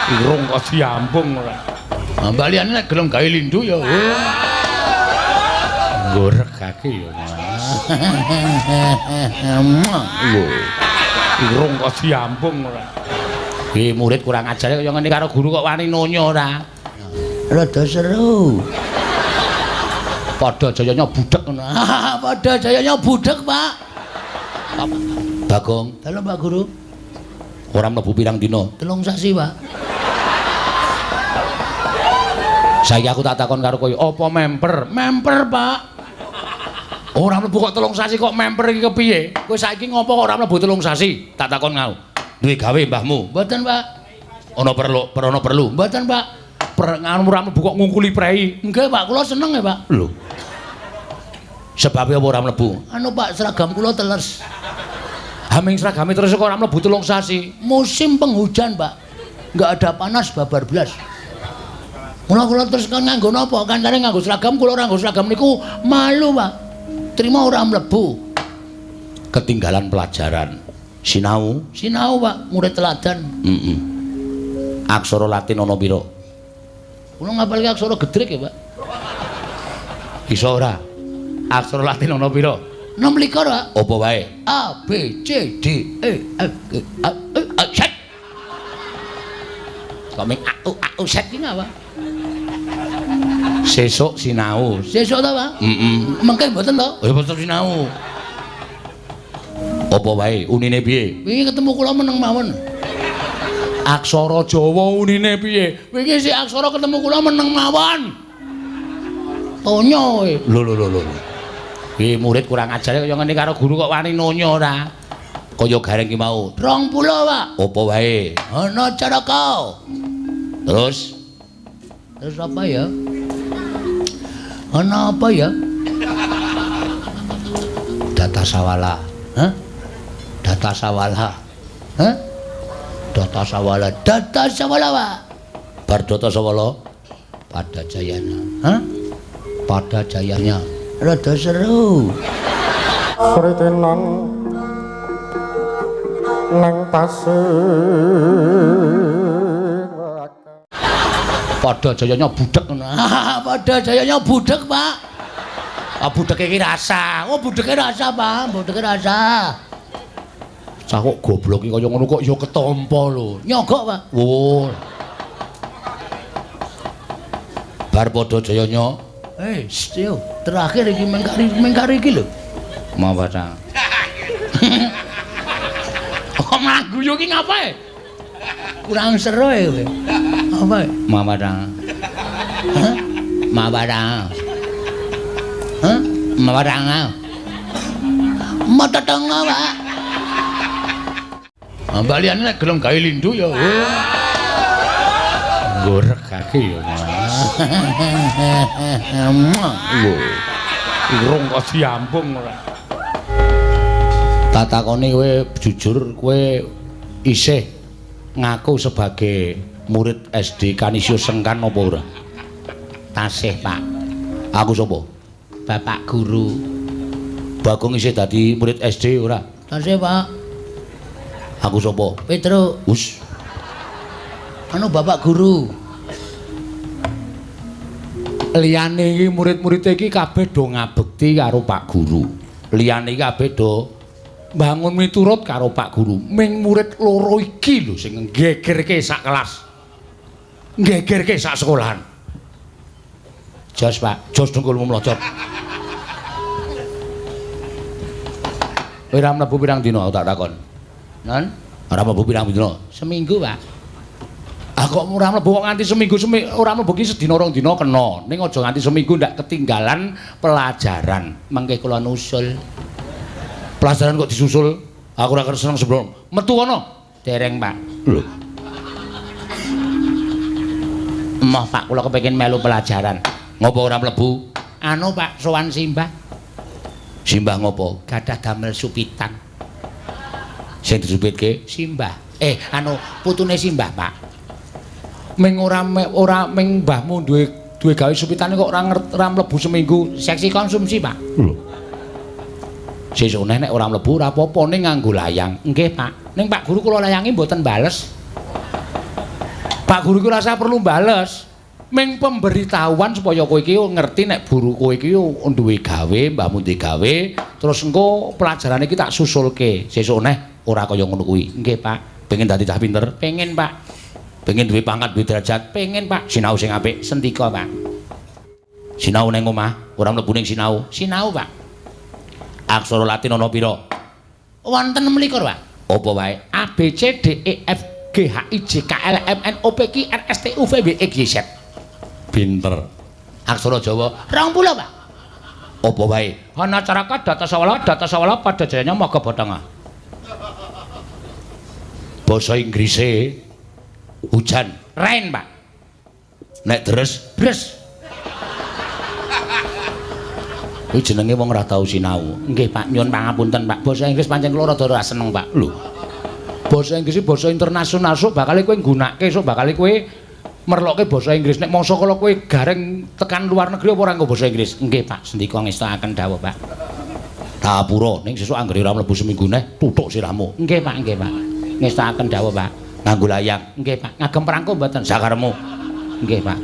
Irung kok diambung ora. Ah, mbak liyane nek gelem gawe lindu ya. Nggoregake ya. Lho. Irung kok diambung ora. Ki murid kurang ajar kaya ngene karo guru kok wani nonyo ora. Rada seru. Padha jayanya budhek ngono. Padha jayanya budhek, Pak. Bagong, Dalem Pak Guru. Ora mlebu pirang dina? 3 sasi, Pak. Saiki aku tak takon karo kowe, apa memper? Memper, Pak. Ora mlebu kok 3 sasi kok memper iki kepiye? Kowe saiki ngopo kok ora mlebu 3 sasi? Tak takon ngau. Duwe gawe mbahmu? Mboten, Pak. Ana perlu, ana perlu. Mboten, Pak. Per nganu ora mlebu kok ngungkuli prei. Nggih, Pak, kula seneng ya, Pak. Lho. Sebabe apa ora mlebu? Anu, Pak, seragam kula teles. Haming seragame terus kok ora mlebu 3 sasi. Musim penghujan, Pak. Enggak ada panas babar blas. Mula kula terus kan nganggo napa? Kancane nganggo seragam, kula ora nganggo seragam niku malu, Pak. Terima ora mlebu. Ketinggalan pelajaran. Sinau? Sinau, Pak, murid teladan. Heeh. Aksara Latin ana pira? Kula ngapalke aksara gedrek ya, Pak. Iso ora? Aksara Latin ana pira? 26, Pak. Apa wae? A B C D E F G A E A Z. Kok ming A U A U Z ki ngapa? Sesuk sinau. Sesuk ta, Pak? Heeh. Mengke mboten to? Ya mboten sinau. Apa wae unine piye? Wingi ketemu kula meneng mawon. Aksara Jawa unine piye? Wingi si aksara ketemu kula meneng mawon. Tonyo kowe. Lho lho lho lho. Ki murid kurang ajar kaya ngene karo guru kok wani nonyo ora? Kaya gareng ki mau. 20, Pak. Apa wae? Ana caraka. Terus? Terus apa ya? Ana apa ya? Data sawala. Hah? Data sawala. Hah? Data sawala. Data sawala, Pak. Bar data sawala. Pada jayanya. Hah? Pada jayanya. Rada seru. Sritinan nang pasir. Pada jayanya budhek ngono. Pada jayanya budhek, Pak. Ah, budheke iki rasa. Oh, budheke rasa, Pak. Budheke rasa. Cah kok goblok iki kaya ngono kok ya ketampa lho. Nyogok, Pak. Oh. Bar padha jayanya. Yo, terakhir iki mengkari iki lho. Mau ta. Kok malah guyu iki ngapae? Kurang seru ya kowe. Apa? Mawadang. Hah? Mawadang. Hah? Mawadang. Matetengah, Pak. Ah, mbak liyane nek gelem gawe lindu ya. Nggoregake ya. Lho. Irung kok diambung ora. Tak takoni kowe jujur, kowe isih ngaku sebagai murid SD Kanisius Sengkan apa ora? Tasih, Pak. Aku sapa? Bapak guru. Bagong isih dadi murid SD ora? Tasih, Pak. Aku sapa? Petro. Us. Anu bapak guru. Liyane iki murid-murid iki kabeh do ngabekti karo Pak Guru. Liyane iki kabeh do mbangun miturut karo Pak Guru. Ming murid loro iki lho sing nggegerke sak kelas. Nggegerke sak sekolahan. Jos, Pak. Jos dengkulmu mlocot. Ora mlebu pirang dina aku tak takon. Non? Ora mlebu pirang dina? Seminggu, Pak. Ah kok ora mlebu kok nganti seminggu ora mlebu ki sedina rong dina kena. Ning aja nganti seminggu ndak ketinggalan pelajaran. Mengke kula nusul. Pelajaran kok disusul? Aku ora seneng sebelum. Metu kono. Dereng, Pak. Lho. Emoh, Pak, kula kepengin melu pelajaran. Ngopo ora mlebu? Anu, Pak, sowan simbah. Simbah ngopo? Gadah damel supitan. Sing disupitke? Simbah. Anu putune simbah, Pak. Ming ora ming mbahmu duwe gawe supitane kok ora mlebu seminggu. Seksi konsumsi, Pak. Lho. Sesuk nek ora mlebu ora apa-apa ning nganggo layang. Nggih, Pak. Ning Pak Guru kula layangi mboten bales. Pak Guru ki ora usah perlu bales. Ming pemberitahuan supaya kowe iki ngerti nek guru kowe iki duwe gawe, mbahmu duwe gawe, terus engko pelajarane iki tak susulke. Sesuk neh ora kaya ngono kuwi. Nggih, Pak. Pengen dadi cah pinter? Pengen, Pak. Pengen duwe pangkat, duwe derajat? Pengen, Pak. Sinau sing apik, sendika, Pak. Sinau nang omah, ora mlebu ning sinau. Sinau, Pak. Aksara Latin ana pira? Wonten 26, Pak. Apa wae? A B C D E F G H I J K L M N O P Q R S T U V W X Y Z. Pinter. Aksara Jawa 20, Pak. Apa wae? Ana caraka data sawala data sawala pada jayanya maga bathanga. Basa Inggrise hujan, rain, Pak. Nek deres, bres. Kuwi jenenge wong ora tau sinau. Nggih, Pak, nyuwun pangapunten, Pak. Basa Inggris pancen kula rada ora seneng, Pak. Lho. Basa Inggris iki basa internasional, sok bakal kowe nggunakake, sok bakal kowe merlokke basa Inggris. Nek mangsa kala kowe gareng tekan luar negeri apa ora nggo basa Inggris? Nggih, Pak, sendika ngestokaken dawuh, Pak. Dapura ning sesuk anggere ora mlebu seminggu neh tutuk sirahmu. Nggih, Pak, nggih, Pak. Ngestokaken dawuh, Pak. Nganggo layang. Nggih, Pak. Ngagem perangko mboten? Sakaremu. Nggih, Pak.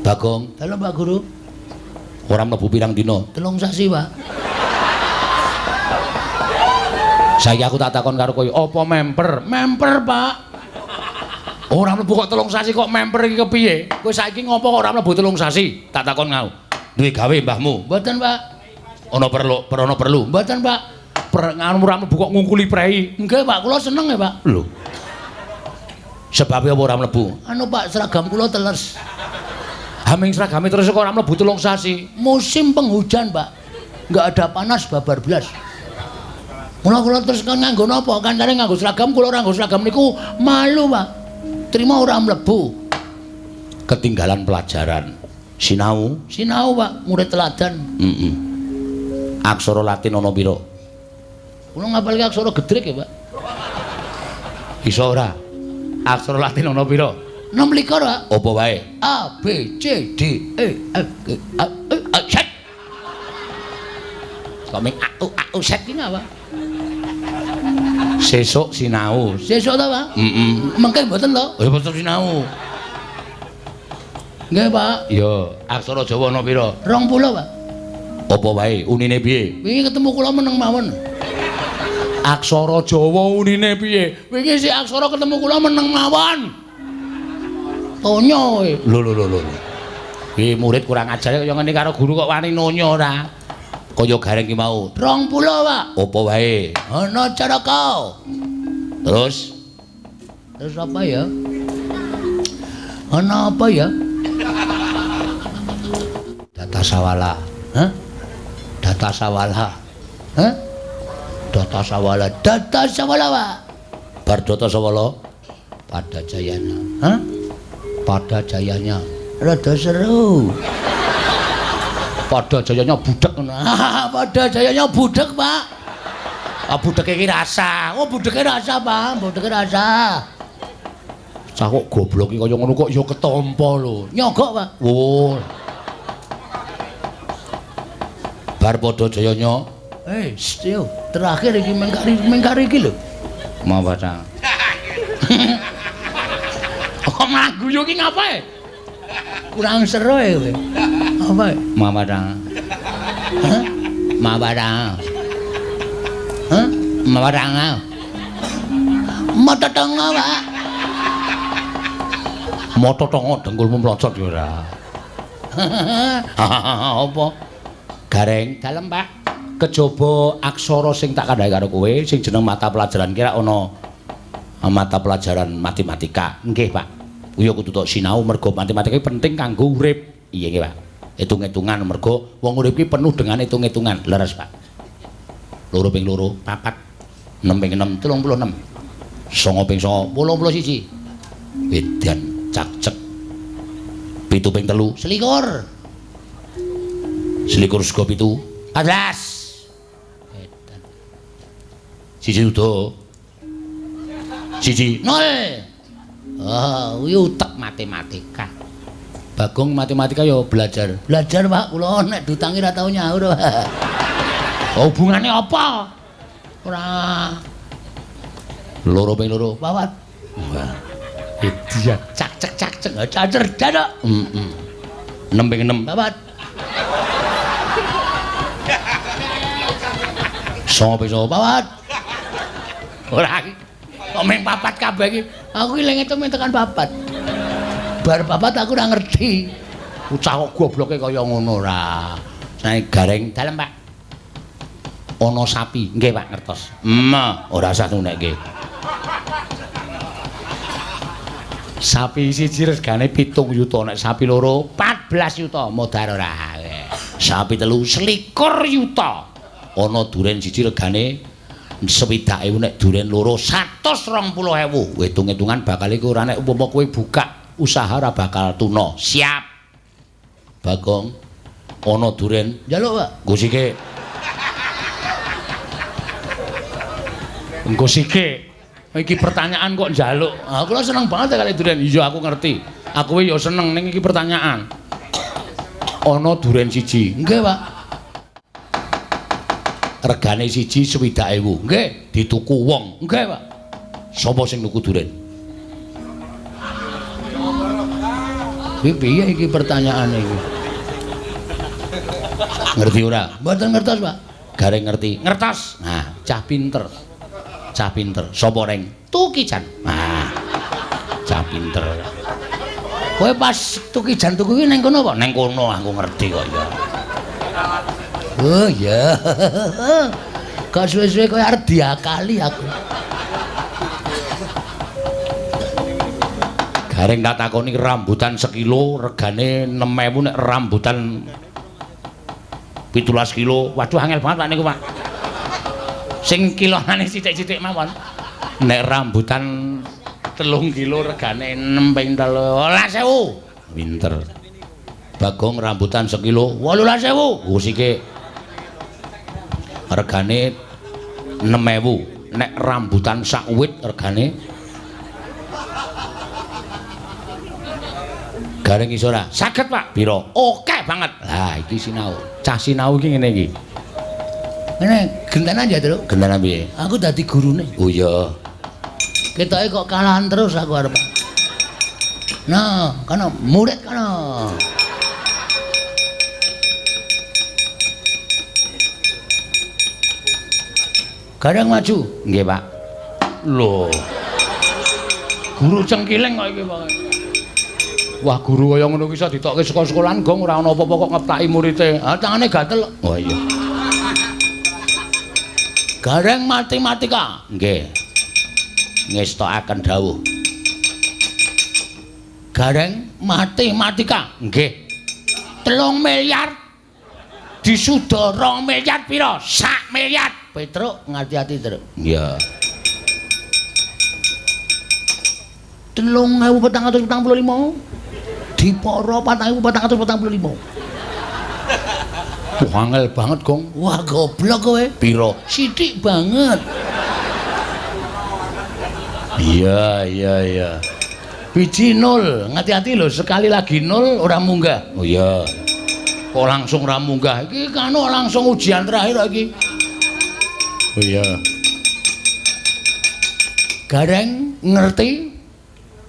Bagong. Dalem, Pak Guru. Ora mlebu pirang dina? 3 sasi, Pak. Saiki aku tak takon karo kowe, apa memper? Memper, Pak. Ora mlebu kok 3 sasi kok memper iki kepiye? Kowe saiki ngopo kok ora mlebu 3 sasi? Tak takon ngau. Duwe gawe mbahmu? Mboten, Pak. Ana perlu, ana perlu? Mboten, Pak. Nganu ora mlebu kok ngungkuli prei? Nggih, Pak, kula seneng ya, Pak. Lho. Sebabe apa ora mlebu? Anu, Pak, seragam kula teles. Haming seragame terus kok ora mlebu 3 sasi. Musim penghujan, Pak. Enggak ada panas babar blas. Mula kula terus kan nganggo napa? Kancane nganggo seragam, kula ora nganggo seragam niku malu, Pak. Terima ora mlebu. Ketinggalan pelajaran. Sinau? Sinau, Pak, murid teladan. Heeh. Aksara Latin ana pira? Kula ngapalke aksara gedrek ya, Pak. Iso ora? Aksara Latin ana pira? 26, Pak. Apa wae? A B C D E F G A E A Z. Kok ming A U A U Z ki ngapa? Sesuk sinau. Sesuk ta, Pak? Heeh. Mengke mboten to? Ya mboten sinau. Nggih, Pak. Ya, aksara Jawa ana pira? 20, Pak. Apa wae? Unine piye? Wingi ketemu kula meneng mawon. Aksara Jawa unine piye? Wingi si aksara ketemu kula meneng mawon. Tonyo kowe. Lho lho lho lho. Iki murid kurang ajar kaya ngene karo guru kok wani nonyo ora. Kaya gareng ki mau. 20, Pak. Apa wae? Ana caraka. Terus? Terus apa ya? Ana apa ya? Data sawala. Hah? Data sawala. Hah? Data sawala. Data sawala, Pak. Bar data sawala pada jayanya. Hah? Pada jayanya. Rada seru. Pada jayanya budek ngono. Pada jayanya budek, Pak. Ah budeke iki rasa. Oh, budeke rasa, Pak. Budeke rasa. Cah kok goblok iki kaya ngono kok ya ketampa lho. Nyogok, Pak. Oh. Bar padha jayanya. Yo, terakhir iki mengkari iki lho. Mau baca. Kok malah guyu iki ngapae? Kurang seru ya kowe. Apa? Mawadang. Hah? Mawadang. Hah? Mawadang. Mototongo, Pak. Mototongo dengkulmu mlocot ya ora. Apa? Gareng dalem, Pak. Kejaba aksara sing tak kandhake karo kowe sing jeneng mata pelajaran kira ana mata pelajaran matematika. Nggih, Pak. Kuwi kudu tok sinau mergo matematika iki penting kanggo urip. Iya nggih, Pak. Hitung-hitungan mergo wong urip iki penuh dengan hitung-hitungan. Leres, Pak. 2 ping 2 4, 6 ping 6 36, 9 ping 9 81. Edan cakcek. 7 ping 3 selikur. Selikur sego 7 14. Edan. 1 udo. 1 0. Oh, kuwi utek matematika. Bagong matematika ya belajar. Belajar, Pak, kula nek diutangi ora tau nyaur. Hubungane apa? Ora. 2 ping 2 4. Wah. Edian cak cek cak cek Cah cerdas kok. Heeh. 6 ping 6. 4. 9 ping 9. 4. Ora iki. Kok ming 4 kabeh iki? Aku iki leng ming tekan 4. Bar 4 aku ora ngerti. Bocah kok gobloke kaya ngono ora. Sae gareng dalem, Pak. Ana sapi. Nggih, Pak, ngertos. Ora usah nunekke. Sapi siji regane 7 yuta, nek sapi loro 14 yuta, modar ora. Sapi telu 21 yuta. Ana duren siji regane 60.000, nek duren loro 120.000. Hitung-hitungan bakal iku ora nek umpama kowe buka usaha ora bakal tuna. Siap. Bagong ana duren njaluk, Pak. Nggo sike. Engko sike. Iki pertanyaan kok njaluk. Aku lho seneng banget kali duren. Iya aku ngerti. Aku ya seneng ning iki pertanyaan. Ana duren siji. Nggih, Pak. Regane siji 60.000. Nggih, dituku wong. Nggih, Pak. Sapa sing nuku duren? Kuwi piye iki pertanyaane iki? Ngerti ora? Mboten ngertos, Pak. Gareng ngerti. Ngertos. Nah, cah pinter. Cah pinter. Sapa reng? Tukijan. Nah. Cah pinter. Kowe pas Tukijan tuku kuwi ning kono apa? Ning kono aku ngerti kok ya. Oh iya. Kok suwe-suwe kowe arep diakali aku. Gareng tak takoni rambutan sekilo regane 6.000, nek rambutan 17 kilo. Waduh angel banget Pak niku, Pak. Sing kilonane sithik-sithik mawon. Nek rambutan 3 kilo regane 6 ping 13.000. Pinter. Bagong rambutan sekilo 18.000. Oh sike. Regane 6.000. Nek rambutan sak wit regane gareng iso ora? Saged, Pak. Piro? Oke banget. Lah iki sinau. Cah sinau iki ngene iki. Ngene, gentenan ya, Truk. Gentenan piye? Aku dadi gurune. Oh iya. Ketoke kok kalahan terus aku arep. Nah, kono murid kono. Gareng maju. Nggih, Pak. Lho. Guru cengkileng kok iki, Pak. Wah, guru kaya ngono ki iso ditokke saka sekolahan gong ora ana apa-apa kok ngeptaki murite. Ah, tangane gatel. Oh iya. Gareng matematika. Nggih. Ngestokaken dawuh. Gareng matematika. Nggih. 3 miliar disuda 2 miliar pira? 1 miliar. Petruk ngati-ati, Truk. Iya. 3.445 diporo 4.445. Wah, angel banget, Gong. Wah, goblok kowe. Piro? Sithik banget. Iya, iya, iya. Biji nol, ngati-hati lho, sekali lagi nol ora munggah. Oh iya. Kok langsung ora munggah? Iki kan langsung ujian terakhir iki. Oh iya. Gareng ngerti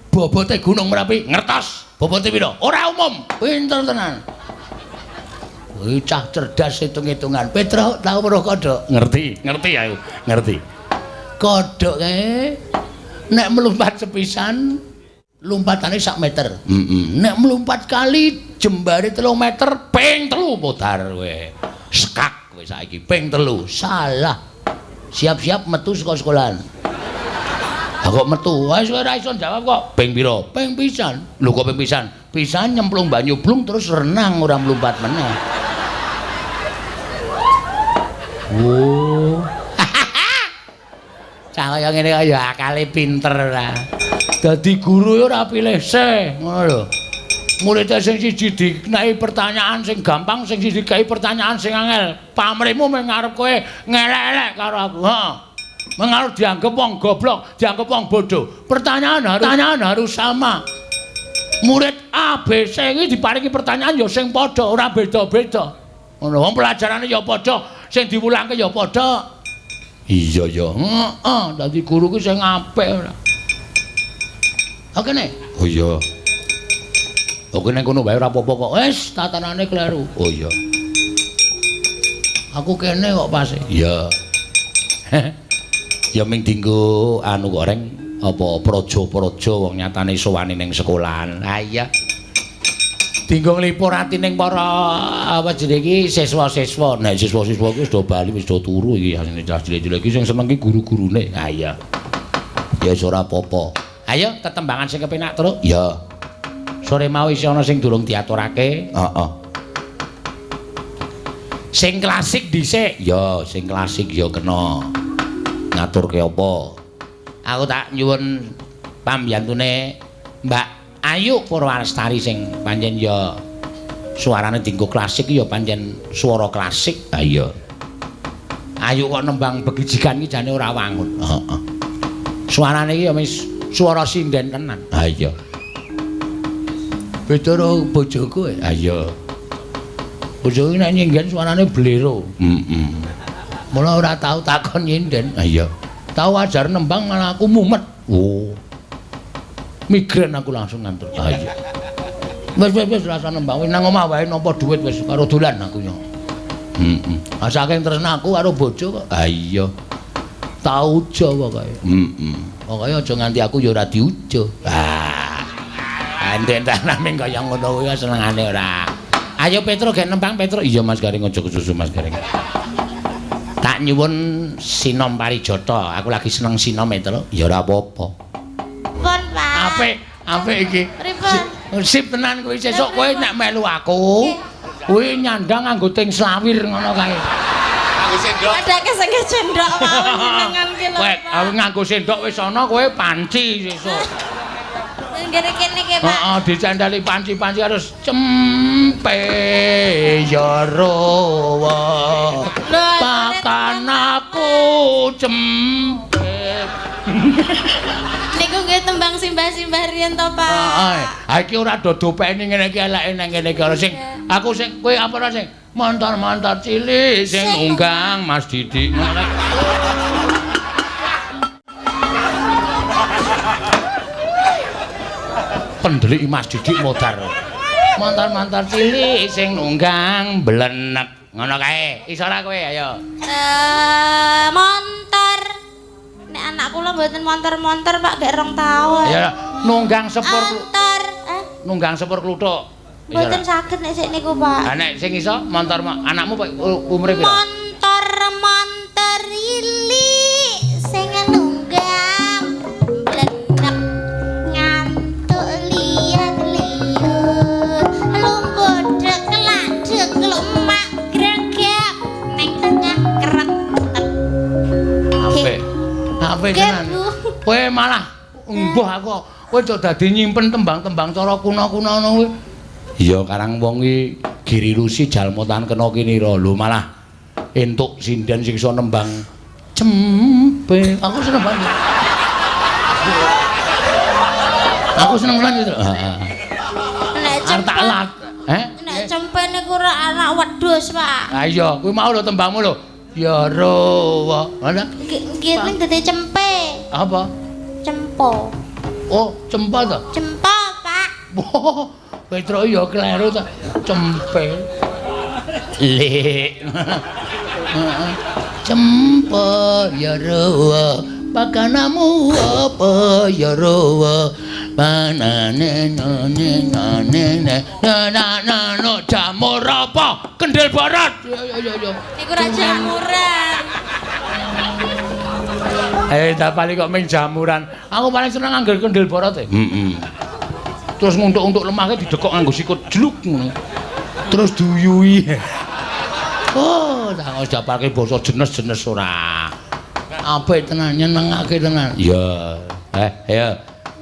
bobote Gunung Merapi? Ngertos. Bobote piro? Ora umum. Pinter tenan. Kuwi cah cerdas hitung-hitungan. Petruk tau weruh kodhok? Ngerti, ngerti aku. Ngerti. Kodhok kae nek melompat sepisan lompatane 1 meter. Nek melompat kali jembare 3 meter ping 3 modar kowe. Sekak kowe saiki ping 3. Salah. Siap-siap metu saka sekolahan. Ha kok metu? Wis ora iso jawab kok. Ping pira? Ping pisan. Lho kok ping pisan? Pisan nyemplung banyu blung terus renang ora mlumpat meneh. Oh. Cah kaya ngene kaya akale pinter ora. Dadi guru ya ora pilih se, ngono lho. Muridé sing siji dikenai pertanyaan sing gampang, sing siji dikai pertanyaan sing angel. Pamrihmu mung ngarep kowe ngelek-elek karo aku. Heeh. Mung arep dianggep wong goblok, dianggep wong bodoh. Pertanyaan harus sama. Murid A, B, C iki diparingi pertanyaan ya sing padha, ora beda-beda. Ngono, wong pelajarane ya padha, sing diwulangke ya padha. Iya ya. Heeh, dadi guru ki sing apik ora. Oke ne. Oh iya. Oke ning kono wae ora apa-apa kok. Wis tatanane kleru. Oh iya. Aku kene kok pas. Iya. Ya ming dinggo anu kok reng apa praja-praja wong nyatane sowane ning sekolahan. Ha iya. Dinggo nglipur ati ning para apa jenenge iki siswa-siswa. Nek siswa-siswa kuwi wis do bali wis do turu iki asline cah cilik-cilik iki sing seneng ki guru-gurune. Ha iya. Ya wis ora apa-apa. Ayo tetembangan sing kepenak, Truk. Iya. Sore mau isih ana sing durung diaturake. Heeh. Sing klasik dhisik. Ya, sing klasik ya kena. Ngaturke apa? Aku tak nyuwun pambiyantune Mbak Ayu Purwalestari sing pancen ya suarane dienggo klasik ya pancen swara klasik. Ha iya. Ayu kok nembang begijikan iki jane ora wangun. Heeh. Suarane iki ya wis swara sinden tenan. Ha iya. Beda karo bojoku. Ha iya. Bojoku nek nyinggen suarane blero. Heeh. Mula ora tau takon nyinden. Ha iya. Tau ajar nembang malah aku mumet. Oh. Migrain aku langsung ngantuk. Ha iya. Wis wis wis rasa nembang wis nang omah wae nampa dhuwit wis karo dolan aku yo. Heeh. Ah saking tresna aku karo bojo kok. Ha iya. Tau ujo pokoke. Heeh. Pokoke aja nganti aku ya ora diujo. Ah. Enten-entenane kaya ngono kuwi senengane ora. Ayo Petro gek nembang Petro. Iya Mas Gareng aja kesusu Mas Gareng. Tak nyuwun sinom parijata. Aku lagi seneng sinom Petro. Ya ora apa-apa. Pun, Pak. Apik, apik iki. Pripun? Sip tenan kuwi sesuk kowe nek melu aku, kuwi nyandang nganggo ting slawir ngono kae. Nganggo sendok. Padake sing sendok mawon jenengan ki lho. Kowe aku nganggo sendok wis ana kowe panci sesuk. Nggih kene iki, Pak. Heeh, dicandali panci-panci harus cempe ya rowo. Pakan aku cempe. Niku nggih tembang simbah-simbah riyen to, Pak. Heeh. Ha iki ora do dopeni ngene iki eleke nang kene iki ora sing aku sing kowe apa ora sing montor-montor cilik sing nunggang Mas Didik. Pendelik Mas Didik modar. Montor-montor cilik sing nunggang blenek. Ngono kae. Iso ora kowe ayo. Montor. Nek anak kula mboten montor-montor, Pak, gek 2 taun. Ya nunggang sepur. Montor. Nunggang sepur kluthuk. Mboten saged nek sik niku, Pak. Ha nek sing iso montor anakmu umure piro? Montor-montor cilik sing nunggang blenek ngantuk liat-liut lungguh deklak dekluk mak gregek ning tengah keret. Apik. Apik tenan. Kowe malah mbuh aku. Kowe kok dadi nyimpen tembang-tembang cara kuna-kuna ngono kuwi. Iya karang wong iki Giri Lusi jalma tan kena kinira lho malah entuk sinden sing iso nembang cempe. Aku seneng banget. Aku seneng banget gitu. Heeh. Nek cempe. Nek cempe niku ora anak wedhus, Pak. Ha iya, kuwi mau lho tembangmu lho. Ya rowo. Ana? Nggih ning dadi cempe. Apa? Cempo. Oh, cempa to? Cempo, Pak. Oh, Petro ya kleru to. Cempe. Lek. Cempe ya rowo. Pakanamu apa ya rowo? Panane nane nane na na na no jamur apa? Kendel barat. Ya ya ya. Iku ra jamuran. Tak paling kok ming jamuran. Aku paling seneng angger kendel barat e. Heeh. Terus nguntuk-untuk lemahke didekok nganggo sikut jluk ngono. Terus duyui. Oh, tak wis dapake basa jenes-jenes ora. Apik tenan, nyenengake tenan. Iya. Ayo.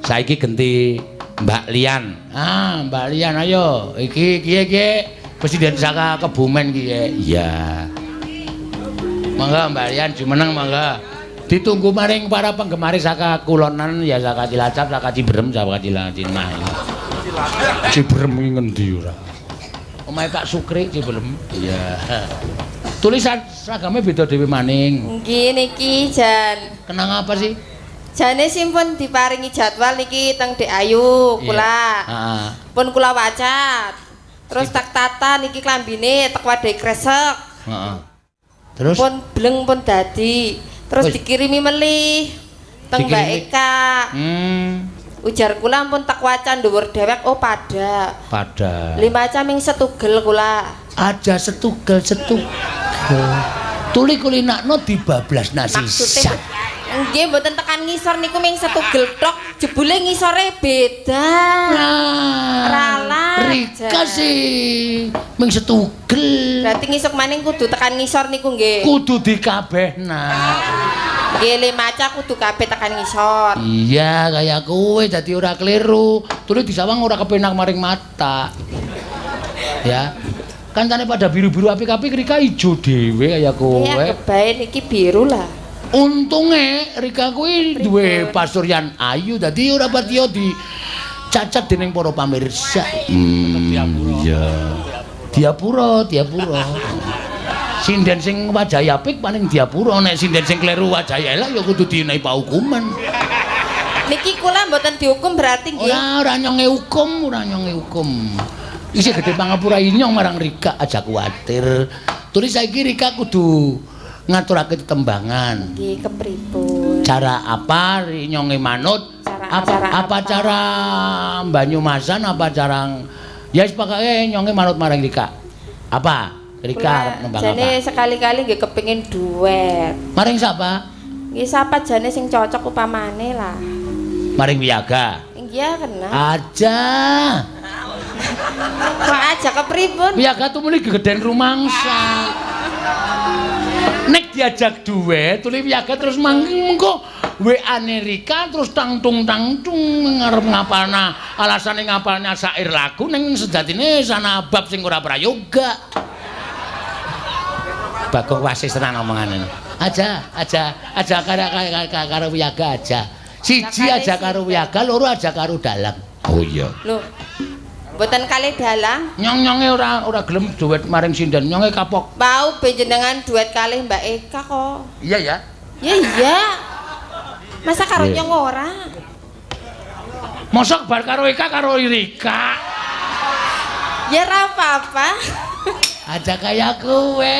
Saiki genti Mbak Lian. Ah, Mbak Lian ayo. Iki iki iki Presiden saka Kebumen iki. Iya. Mangga Mbak Lian jumeneng mangga. Ditunggu maring para penggemar saka Kulonan ya saka Cilacap, saka Ciberem, saka Cilacap. Ciberem iki ngendi ora? Omahe Pak Sukri Ciberem. Iya. Tulisan seragame beda dhewe maning. Nggih niki jan. Kenang apa sih? Jane simpun diparingi jadwal niki teng Dek Ayu kula. Heeh. Pun kula waca. Terus tak tata niki klambine tek wadhe kresek. Heeh. Terus pun bleng pun dadi. Terus dikirimi melih teng Mbak Eka. Ujar kula pun tak waca dhuwur dewek oh pada. Pada. Lima caming setugel kula. Aja setugel setugel. Tuli kulinakno dibablas nasi. Maksudnya nggih mboten tekan ngisor niku ming setugel tok, jebule ngisore beda. Nah, ralah. Rika sih ming setugel. Berarti ngisuk maning kudu tekan ngisor niku nggih. Kudu dikabehna. Nggih le maca kudu kabeh tekan ngisor. Iya, kaya kowe dadi ora keliru. Tuli disawang ora kepenak maring mata. Ya. Kancane pada biru-biru apik-apik Rika ijo dhewe kaya kowe. Iya, kebae niki biru lah. Untunge Rika kuwi duwe pasuryan ayu dadi ora patiya dicacat dening para pamirsa. Iya. Diapura, diapura. Sinden sing wajahe apik paling diapura, nek sinden sing kleru wajahe elek ya kudu dinehi paukuman. Niki kula mboten dihukum berarti nggih. Ora, ora nyonge hukum, ora nyonge hukum. Isih gedhe pangapura inyong marang Rika, aja kuwatir. Tuli saiki Rika kudu ngaturake tetembangan. Nggih, kepripun? Cara apa nyonge manut? Cara apa cara Banyumasan, apa cara ya wis pokoke nyonge manut marang Rika. Apa? Rika arep nembang apa? Jane sekali-kali nggih kepengin duet. Maring sapa? Nggih sapa jane sing cocok upamane lah. Maring Wiyaga. Iya kena. Aja. Kok aja kepripun? Wiyaga tumuli gegeden rumangsa. Nek diajak duet, tuli Wiyaga terus mangking mengko WA-ne Rika terus tangtung-tangtung ngarep ngapalna, alasane ngapalna syair lagu ning sejatine sana bab sing ora prayoga. Bagong wasis tenan omongane. Aja, aja, aja karo Wiyaga aja. Siji aja karo Wiyaga, loro aja karo dalang. Oh iya. Lho. Mboten kalih dalang. Nyong-nyonge ora gelem duet maring sinden, nyonge kapok. Mau panjenengan duet kalih Mbak Eka kok. Iya ya. Ya iya. Masa karo nyong ora? Mosok bar karo Eka karo Rika. Ya ora apa-apa. Aja kaya kowe.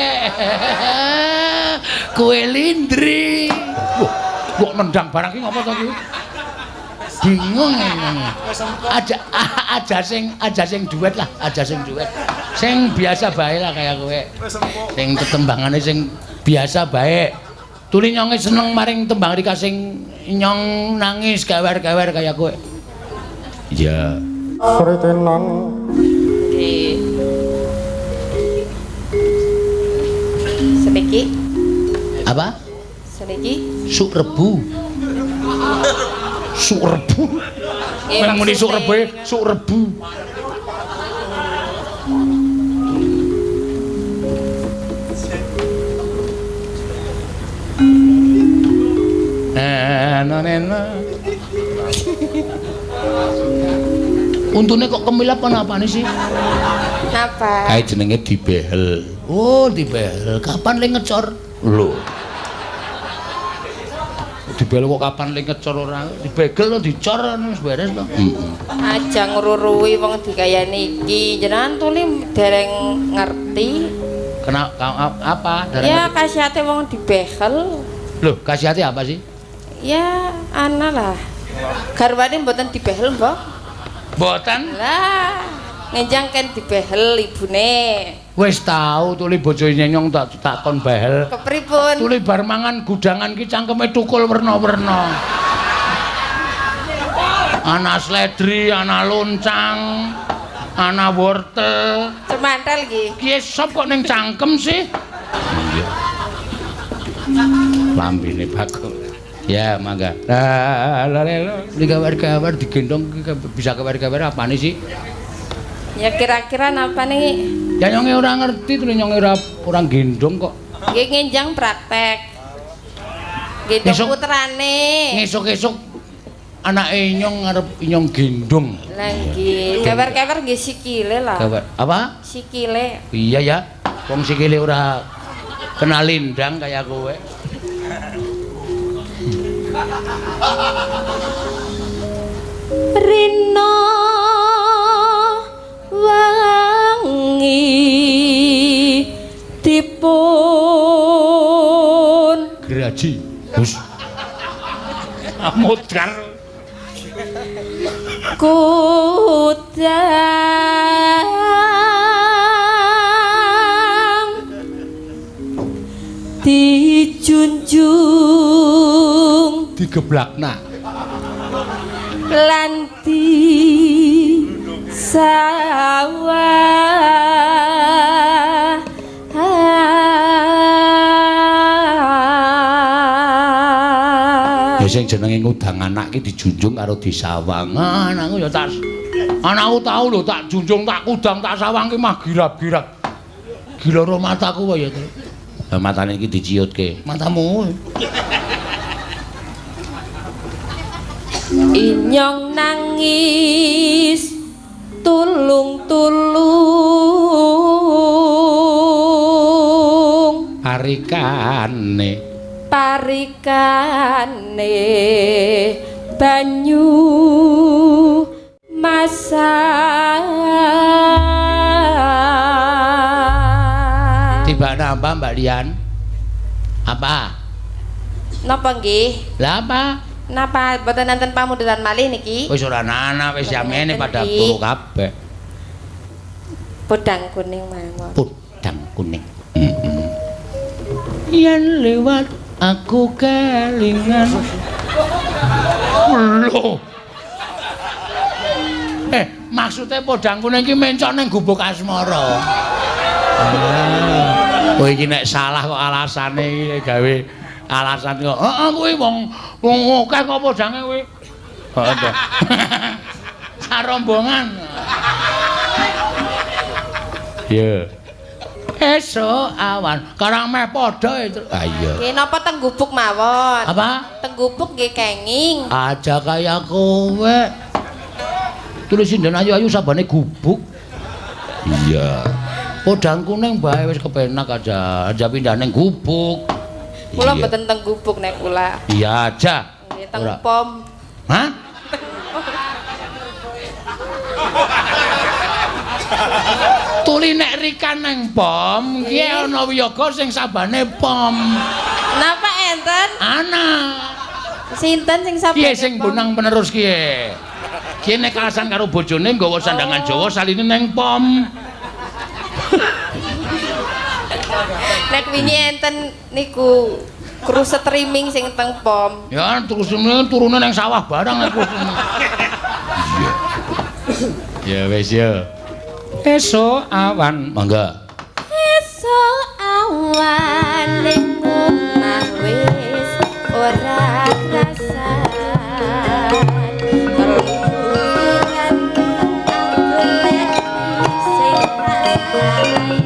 Kowe lindri. Wah, kok nendang barang ki ngopo to ki? Bingung ini. Aja sing duet lah, aja sing duet. Sing biasa bae lah kaya kowe. Sing tetembangane sing biasa bae. Tuli nyonge seneng maring tembang Rika sing nyong nangis gawer-gawer kaya kowe. Iya. Sritinan. Nggih. Seniki? Apa? Seniki? Suk rebu. Suk rebu. Meng muni suk rebu, suk rebu. Nena. Untune kok kemilap ana apane sih? Napa? Kae jenenge dibehel. Oh, dibehel. Kapan le ngecor? Lho. Dibel kok kapan le ngecor ora? Dibegel dicor wis beres to. Aja ngruruwi wong dikayani iki. Jenengan tuli dereng ngerti. Kena apa? Dereng ya kasiate wong dibehel. Lho, kasiate apa sih? Ya, ana lah. Garwane mboten dibehel, Mbok. Mboten? Lah, ngenjang ken dibehel ibune. Wis tau tuli bojone nyong tak takon behel. Kepripun? Tuli bar mangan gudangan ki cangkeme tukul werna-werna. Ana sledri, ana loncang, ana wortel. Cemantel iki. Ki sop kok ning cangkem sih? Iya. Lambene Bagong. Ya, mangga. Lah, lah, lah, digawer-gawer digendong bisa gawer-gawer apane sih? Ya kira-kira napa nih? Ya nyonge ora ngerti, tuli nyonge ora gendong kok. Nggih ngenjang praktek. Gendong putrane. Ngesuk-esuk anake nyong arep nyong gendong. Lah nggih, gawer-gawer nggih sikile lah. Gawer apa? Sikile. Iya ya. Wong sikile ora kena lindang kaya kowe. Rina wangi dipun Graji. Wis. Amudar. Kudang dijunjung digeblakna lan di sawah. Ya sing jenenge ngudang anak ki dijunjung karo disawang. Anakku ya tak anakku tau lho tak junjung tak kudang tak sawang ki mah girap-girap. Giloro mataku wae ya. Lah matane iki diciutke. Matamu. Inyong nangis tulung-tulung parikane parikane banyu masak. Tibane apa Mbak Lian? Apa? Napa nggih? Lah apa? Napa mboten enten pamundutan malih niki? Wis ora ana, wis yamene pada turu kabeh. Podang kuning mawon. Podang kuning. Heeh. Yen lewat aku kelingan. Lho. Maksudnya podang kuning iki mencok ning gubuk asmara. Oh iki nek salah kok alasane iki gawe alasan kok. Heeh kuwi wong wong akeh kok podange kuwi. Heeh to. Sarombongan. Iya. Esuk awan karang meh padha itu. Ah iya. Nggih napa teng gubuk mawon? Apa? Teng gubuk nggih kenging. Aja kaya kowe. Tulis sinden ayu-ayu sabane gubuk. Iya. Podang kuning bae wis kepenak aja. Aja pindah ning gubuk. Kula mboten teng gubuk nek kula. Iya aja. Nggih teng pom. Hah? Tuli nek rikan nang pom, ki ana wiyaga sing sabane pom. Napa enten? Ana. Sinten sing sabane? Kiye sing bonang penerus kiye? Kiye nek alasan karo bojone nggawa sandangan Jawa saline nang pom. Nek wingi enten niku kru streaming sing teng pom. Ya terus turune nang sawah barang nek kru. Iya. Ya wis ya. Esuk awan, mangga. Esuk awan ning omah wis ora krasan. Keluyuran golek sing tak sayang.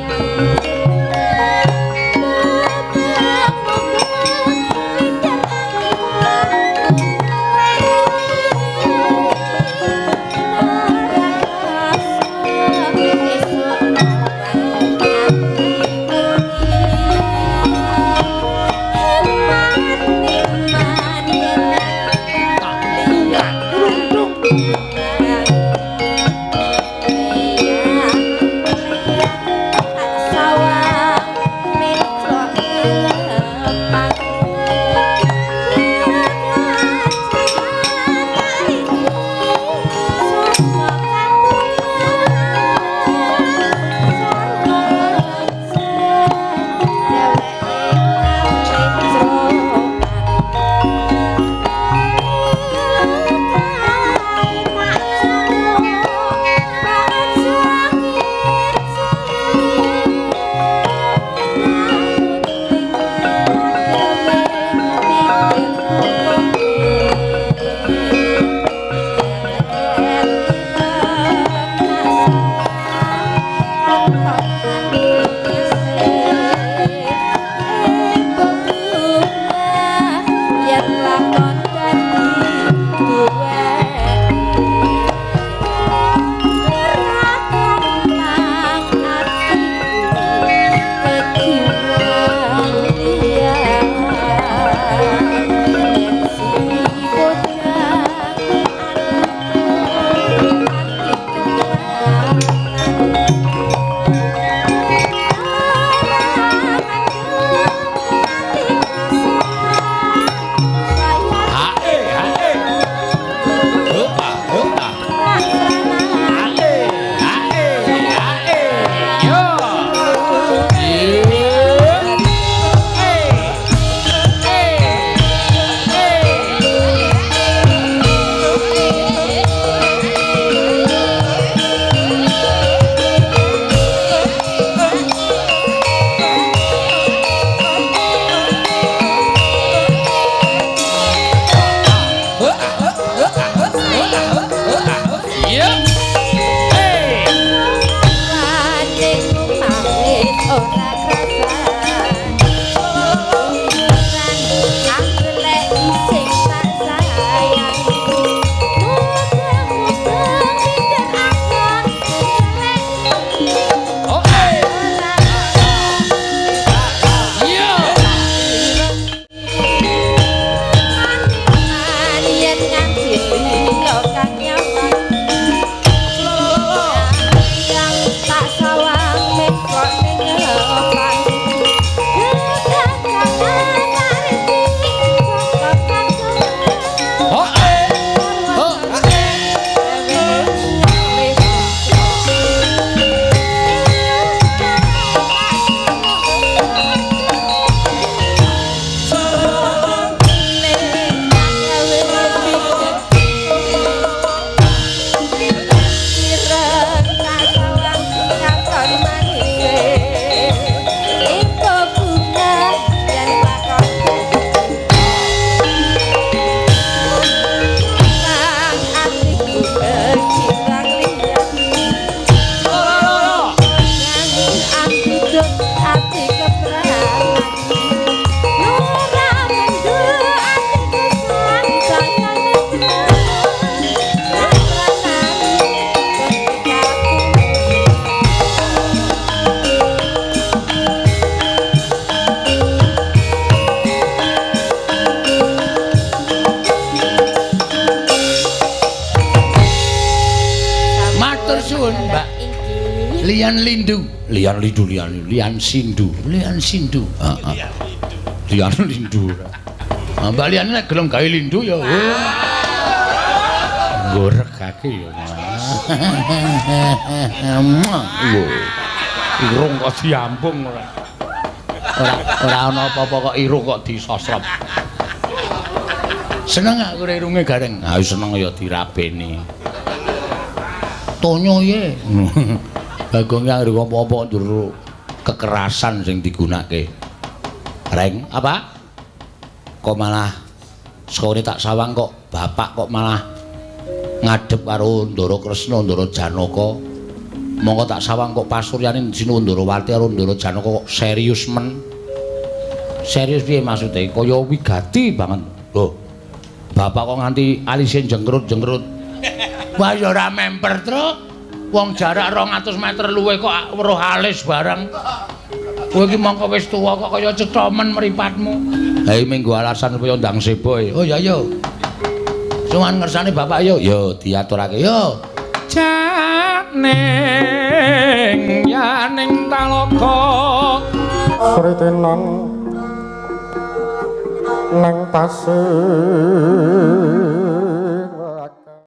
Iya. Hey. Ora krasan. Anglek sing tak sayangi. Muga-muga pinter akon lek. Oh. Iya. Yen nganti lilo kang nyawang. Yang tak sawang mekok ning ngepan. Oh. Oh. Ati keperangan Nura mendu atiku sangsayane. Matur suwun, Mbak. Lian Lindu, Lian Lindu, Lian Lian Sindu, Lian Sindu. Heeh. Lian Lindu. Ah, Mbak Lian nek gelem gawe lindu ya. Nggoregake ya. Lho. Irung kok diambung ora. Ora ora ana apa-apa kok irung kok disosrop. Seneng aku irunge gareng. Ah seneng ya dirabeni. Tonyo ye. Bagong anggere apa-apa njur kekerasan sing digunake. Reng, apa? Kok malah sekone tak sawang kok bapak kok malah ngadep karo Ndara Kresna, Ndara Janaka. Monggo tak sawang kok pasuryane Sinuwun Ndarawati karo Ndara Janaka kok serius men. Serius piye maksude? Kaya wigati banget. Lho. Bapak kok nganti alise jengkrut-jengkrut. Wah ya ora memper, Truk. Wong jarak 200 meter luwih kok weruh alis bareng. Kowe iki mongko wis tuwa kok kaya cethomen mripatmu. Ha iki minggu alasan supaya ndang sebo. Oh ya yo. Cuman ngersane bapak yo, yo diaturake yo. Janing yaning talaga Sritinan nang pasir.